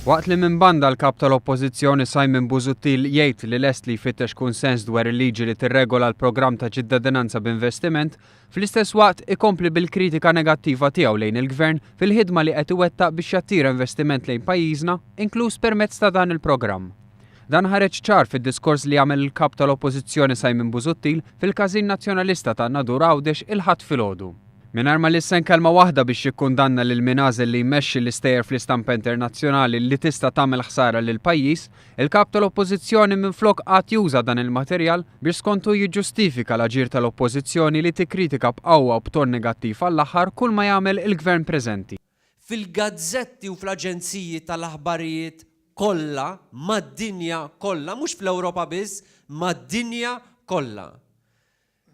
Waqt li minn banda l-Kap tal-Oppożizzjoni Simon Busuttil jgħid li lest li jfittex kunsens dwar il-liġi li tirregola l-programm ta' ċittadinanza b'investiment, fl-istess waqt ikompli bil-kritika negattiva tiegħu lejn il-Gvern fil-ħidma li qed iwettaq biex jattira investiment lejn pajjiżna, inkluż permezz ta' dan il-programm. Dan ħareġ ċar fid-diskors li għamel il-Kap tal-Oppożizzjoni Simon Busuttil fil-Każin Nazzjonalista tan-Nadur Għawdex il-Ħadd filgħodu. Mingħajr ma lissen kelma waħda biex jikkundanna lil min għażel li jmexxi l-istejjer fl-istampa internazzjonali li tista' tagħmel ħsara lill-pajjiż, il-Kap tal-Oppożizzjoni minflok qagħad juża dan il-materjal biex skont hu jiġġustifika l-aġir tal-Oppożizzjoni li tikkritika b'qawwa u b'ton negattiv għall-aħħar kull ma jagħmel il-Gvern preżenti. Fil-gazzetti u fl-aġenziji tal-aħbarijiet kollha mad-dinja kollha, mhux fl-Ewropa biss, mad-dinja kollha.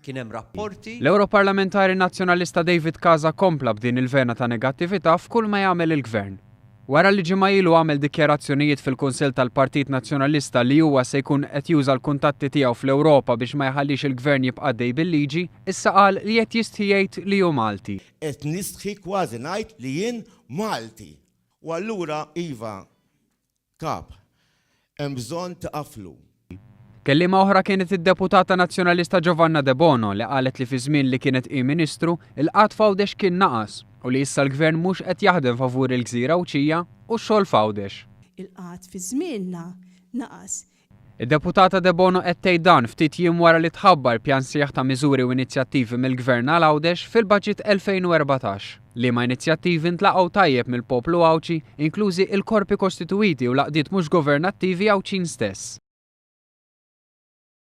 Kien hemm rapporti. L-Ewroparlamentari Nazzjonalista David Casa kompla b'din il-vena ta' negattività f'kull ma jagħmel il-Gvern. Wara li ġimgħa ilu għamel dikjarazzjonijiet fil-Kunsill tal-Partit Nazzjonalista li huwa se jkun qed juża l-kuntatti tiegħu fl-Ewropa biex ma jħallix il-Gvern jibqa' għaddej bil-liġi, issa qal li qed jistħi jgħid li hu Malti. Qed nistħi kważi ngħid li jien Malti. U allura iva, Kap, hemm bżonn tiqaflu. Kelliema oħra kienet id-Deputata Nazzjonalista Giovanna Debono li qalet li fi żmien li kienet hi Ministru, il-qgħad f'Għawdex kien naqas u li issa l-Gvern mhux qed jaħdem favur il-gżira Għawdxija u x-xogħol f'Għawdex. Il-qgħad fi żmienna naqas. Id-Deputata Debono qed tgħid dan ftit jiem wara li tħabbar pjan sħiħ ta' miżuri u inizjattivi mill-Gvern għal Għawdex fil-Baġit 2014, liema inizjattivi ntlaqgħu tajjeb mill-poplu Għawdxi, inklużi il-korpi kostituwiti u l-għaqdiet mhux governattivi Għawdxin stess.